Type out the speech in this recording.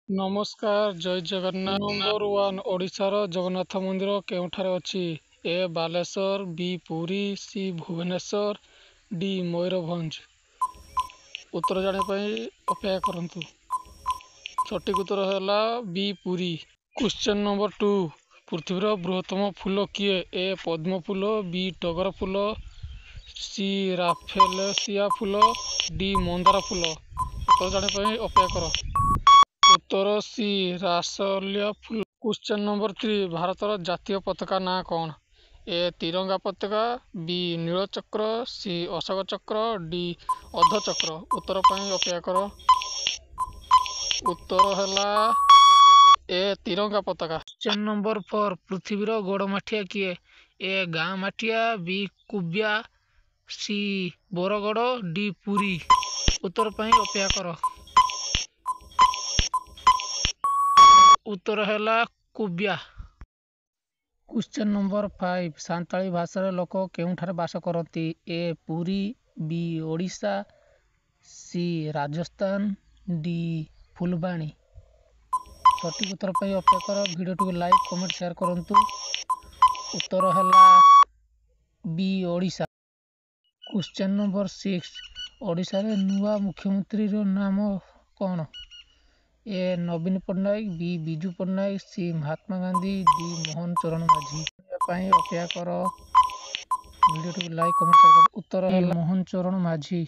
ନମସ୍କାର, ଜୟ ଜଗନ୍ନାଥ। ନମ୍ବର 1, ଓଡ଼ିଶାର ଜଗନ୍ନାଥ ମନ୍ଦିର କେଉଁଠାରେ ଅଛି? ଏ ବାଲେଶ୍ୱର, ବି ପୁରୀ, ସି ଭୁବନେଶ୍ୱର, ଡି ମୟୂରଭଞ୍ଜ। ଉତ୍ତର ଜାଣିବା ପାଇଁ ଅପେକ୍ଷା କରନ୍ତୁ। ସଠିକ୍ ଉତ୍ତର ହେଲା ବି ପୁରୀ। କ୍ୱେଶ୍ଚନ୍ ନମ୍ବର 2, ପୃଥିବୀର ବୃହତ୍ତମ ଫୁଲ କିଏ? ଏ ପଦ୍ମ ଫୁଲ, ବି ଟଗର ଫୁଲ, ସି ରାଫେଲସିଆ ଫୁଲ, ଡି ମନ୍ଦାର ଫୁଲ। ଉତ୍ତର ଜାଣିବା ପାଇଁ ଅପେକ୍ଷା କର। ଉତ୍ତର ସି ରାସଲିଆ ଫୁଲ। କ୍ୱେଶ୍ଚନ୍ ନମ୍ବର 3, ଭାରତର ଜାତୀୟ ପତାକା ନାଁ କ'ଣ? ଏ ତିରଙ୍ଗା ପତାକା, ବି ନୀଳଚକ୍ର, ସି ଅଶୋକ ଚକ୍ର, ଡି ଅର୍ଦ୍ଧଚକ୍ର। ଉତ୍ତର ପାଇଁ ଅପେକ୍ଷା କର। ଉତ୍ତର ହେଲା ଏ ତିରଙ୍ଗା ପତାକା। କ୍ୱେଶ୍ଚନ୍ ନମ୍ବର 4, ପୃଥିବୀର ଗୋଡ଼ମାଠିଆ କିଏ? ଏ ଗାଁ ମାଠିଆ, ବି କୁବ୍ୟା, ସି ବରଗଡ଼, ଡି ପୁରୀ। ଉତ୍ତର ପାଇଁ ଅପେକ୍ଷା କର। ଉତ୍ତର ହେଲା କୁବ୍ୟା। କ୍ୱେଶ୍ଚନ୍ ନମ୍ବର 5, ସାନ୍ତାଳୀ ଭାଷାର ଲୋକ କେଉଁଠାରେ ବାସ କରନ୍ତି? ଏ ପୁରୀ, ବି ଓଡ଼ିଶା, ସି ରାଜସ୍ଥାନ, ଡି ଫୁଲବାଣୀ। ସଠିକ୍ ଉତ୍ତର ପାଇଁ ଅପେକ୍ଷା କର। ଭିଡ଼ିଓଟିକୁ ଲାଇକ୍, କମେଣ୍ଟ, ସେୟାର କରନ୍ତୁ। ଉତ୍ତର ହେଲା ବି ଓଡ଼ିଶା। କ୍ୱେଶ୍ଚନ୍ ନମ୍ବର 6, ଓଡ଼ିଶାରେ ନୂଆ ମୁଖ୍ୟମନ୍ତ୍ରୀର ନାମ କ'ଣ? ଏ ନବୀନ ପଟ୍ଟନାୟକ, ବି ବିଜୁ ପଟ୍ଟନାୟକ, ସି ମହାତ୍ମା ଗାନ୍ଧୀ, ଡି ମୋହନ ଚରଣ ମାଝୀ। ପାଇଁ ଅପେକ୍ଷା କର। ଭିଡ଼ିଓଟିକୁ ଲାଇକ୍, କମେଣ୍ଟ, ସେୟାର କର। ଉତ୍ତର ହେଲା ମୋହନ ଚରଣ ମାଝୀ।